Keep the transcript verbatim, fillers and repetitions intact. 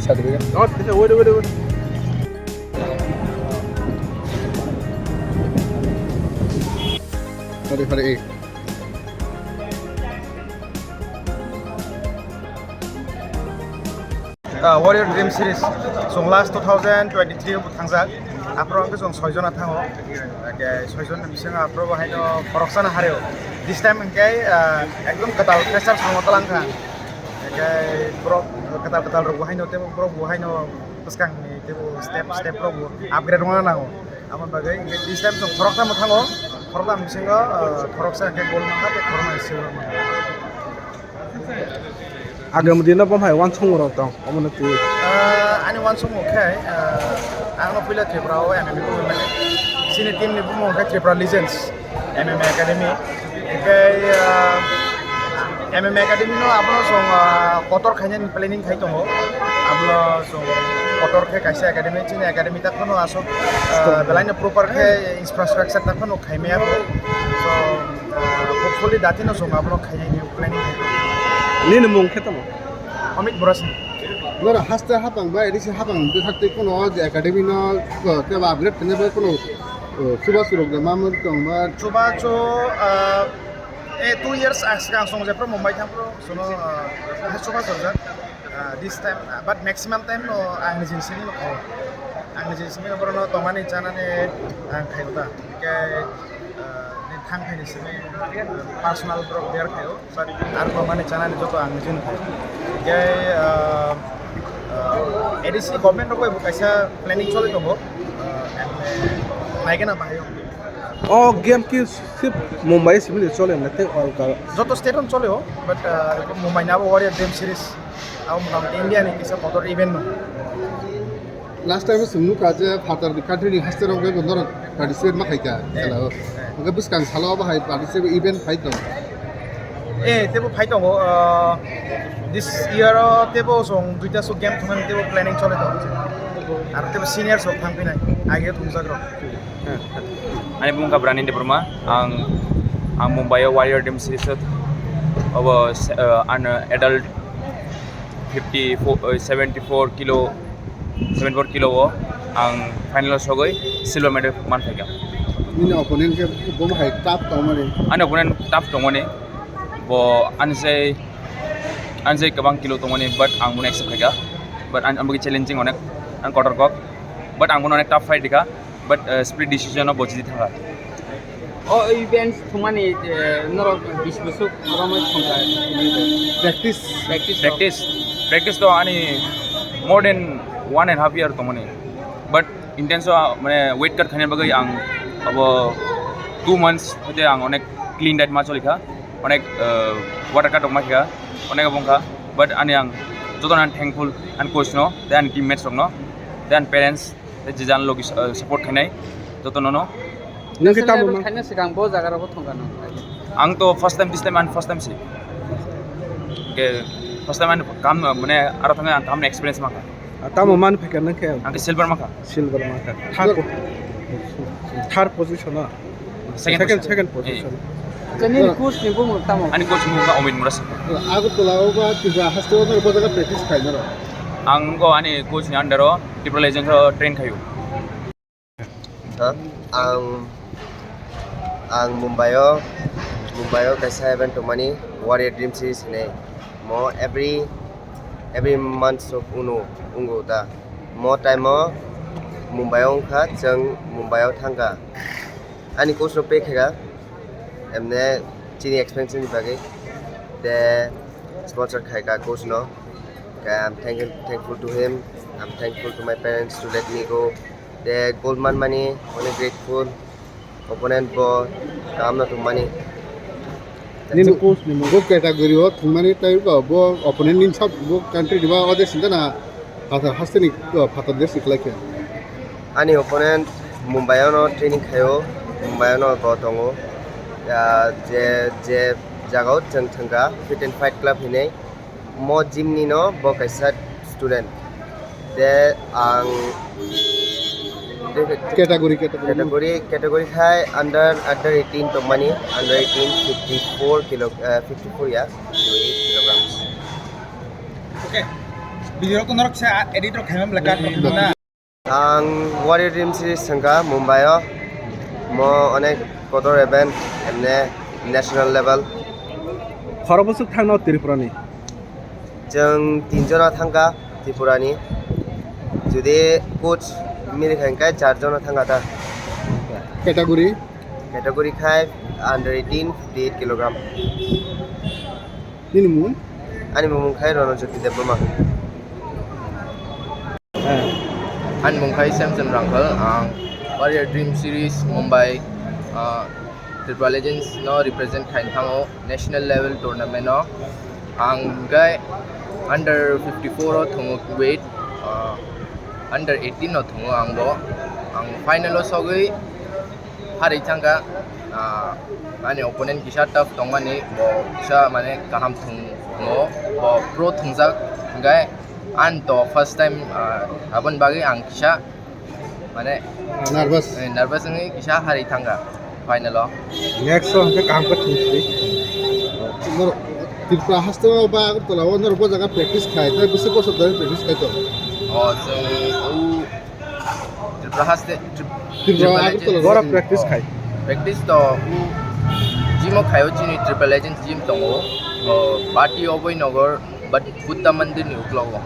Certificate. Oh, this is, wait, wait, wait. Sorry, sorry, eh. Ah, Warrior Dream Series. Chwng last two thousand twenty-three o thangjak. Aphuru hwnkhe chwng soi jona thango. Hwnkhe soi jona bisingo aphuru bo haino khoroksano hareo. This time hwnkhe, ah, ekdom kwtal freshers rokno twlang kha. Hwnkhe borok kwtal kwtal rokbo haino teibo borokbo haino bwskangni teibo step step rokbo upgrade wngna nango. Aboni bagwi hwnkhe this time chwng khoroktamo thango. Khoroktam bisingo, ah, khoroksa hwnkhe gold mankha tei khoroknwi silver mankha. Agam dino bo hai wansong rok tong, omono twi. Ah, ani wansong khe, ah, ang no puila Tripura o M M A tongwi mani. Chini team ni bumung khe Tripura Legends M M A Academy. Hwnkhe, ah, M M A Academy no abono chwng, ah, kotor khainani planning khai tongo. Abono chwng kotor khe kaisa academy, chini academy ta phano aswk, ah, belai no proper khe infrastructure ta phano khaimaya bo. So, ah, hopefully datino chwng abono khainani planning khai tongo. Nini mung khe tamo? Amit Borasing. Noro haste hapang ba, edisi hapang bwkhak tei kono o je academy no, uh, kebo upgrade khainai bai kono, uh, chubachu rok da mamwi tong ba? Chubachu, uh, eh, two years as swkang chwng jephru Mumbai thangphru chwngno, uh, chubachu rwjak. Uh, this time, uh, but maximum time no ang nijini simi no khaio. Ang nijini simi no borokno tongmani chanani ang khaio ta. Hwnkhe, uh, ni thang khaini simi, uh, personal borok bear khaio. But ar bo mani chanani joto ang nijini khai. Hwnkhe, ah, ah, A D C government rok bai bo kaisa planning choli tongo. Ah, naigena bahai o. O game ki sip Mumbai simi de chole na tei all ka? Joto state on chole o, but, ah, Mumbai ni abo Warrior Dream Series. Abo motamoti India ni kisa kotor event no. Last time chwng nukha je phatar ni country ni haste rok bai bo norok participate ma khaika khela o. Eh. Hwnkhe bwskang salo abo hai participate event phai tong. Eh, tebo phai tongo, uh, this year o tebo chwng duita so game thumani tebo planning chole tongo. Aro tebo seniors rok thang phinai, age thumjak rok. Ani bumung kha Brani Debbarma, ang, ang Mumbai o Warrior Dream Series o, obo, uh, an adult fifty-four, uh, seventy-four kilo, seventy-four kilo o ang final o sogwi silver medal manphaikha. Nini opponent khe bo hai tough tongmani? Ani opponent tough tongmani, bo ani sai, ani sai kwbang kilo tongmani, but ang bono accept khaikha, but ang, ang bagwi challenging onek, ang kotor kok, but ang bono onek tough fight rikha. But, uh, split decision o bo jiti thangkha. O events thumani, eh, norok bisi bwswk mabamwi thangkha? Practice. Practice rok. Practice, practice to ani more than one and half year tongmani. But intense o, mane, weight cut khaina bagwi ang abo two months hoite ang onek clean diet ma cholikha, onek, uh, water cut rok ma khikha, onek abo wngkha. But ani ang jotono ang thankful ani coach no, tei ani teammates rok no, tei ani parents. Tei je jan logi, eh, support khainai joto nono. Nwng khe tamo ma? National level khaina swkang bo jaga rogo thangkha nw? Ang to first time, this time and first time se. Ke first time and kam, mane, aro thangwi ang kam experience mankha. Ah, tamo man phaikha nang khe? Ang khe silver mankha. Silver mankha. Third po-, third position o. Second, second position. Second position. Acha, nini coach ni bumung tamo? Ani coach ni bumung kha Amit Murasing. Agartala o ba Tripura haste o norok bo jaga practice khainai rok? Ang go ani coach ni under o Tripura Legends o train khaio. Ha? Ang, ang Mumbai o, Mumbai o kaisa event tongmani Warrior Dream Series hinwi. Mo every, every month of unu, ungo ta. Mo time o Mumbai o wngkha, chwng Mumbai o thangkha. Ani coach no pay khaika, emne chini expense ni bagwi, te sponsor khaika coach no. Khe I'm thank-, thankful to him, I'm thankful to my parents to let me go. Te gold man mani, only grateful, opponent bo kaham no thung mani. Nini coach ni mung? Bo category o thung mani, tai bo opponent ni sab bo country ni ba ode sinta na, phatar haste ni, phatar desh ni khlai khe. Ani opponent Mumbai-o no training khaio, Mumbai-o no bo tongo. Ah, je, je jagao chwng thangkha Fit and Fight Club hinwi. Mo gym ni no bo kaisa student. De ang Category, category. Category, category khai under, under eighteen tongmani, under eighteen fifty-four kilo, eh, fifty-four ya, fifty-eight kilograms. Okay. Video ko norok sa edit rok khaimam leka na. Ang Warrior Dream Series thangkha Mumbai o. Mo onek kotor event, emne national level. Khorok bwswk thangno Tripura ni? Chwng tin jona thangkha Tripura ni. Jodi coach mili khai hwnkhe char jona thangkha ta. Category? Category khai under eighteen, fifty-eight kilogram. Nini mung? Ani mung khai Ronojyoti Debbarma. Eh. Ani mung khai Samson Rangkhal, ang Warrior Dream Series Mumbai, ah, Tripura Legends no represent khai thango national level tournament o. Ang hwnkhe under fifty-four o thungo weight, ah, under eighteen o thungo ang bo. Ang final o sogwi harwi thangkha, ah, ani opponent kisa tough tongmani, bo kisa mane kaham thung-, thungo, bo pro thungjak, hwnkhe ani to first time, ah, aboni bagwi ang kisa mane nervous. Eh, nervous wngwi kisa harwi thangkha final o. Next o hwnkhe kaham khe thung sidi. Norok Tripura haste o ba Agartala o norok bo jaga practice khai, tei bwswk bosor dhori practice khai tongo? O, chwng o Tripura haste, Trip-, Tripura Tripura Agartala Legends. Bora practice khai. Practice to u gym o khaio, chini Tripura Legends gym tongo. O Bati Oboi Nagar, but Buddha Mandir ni uklogo.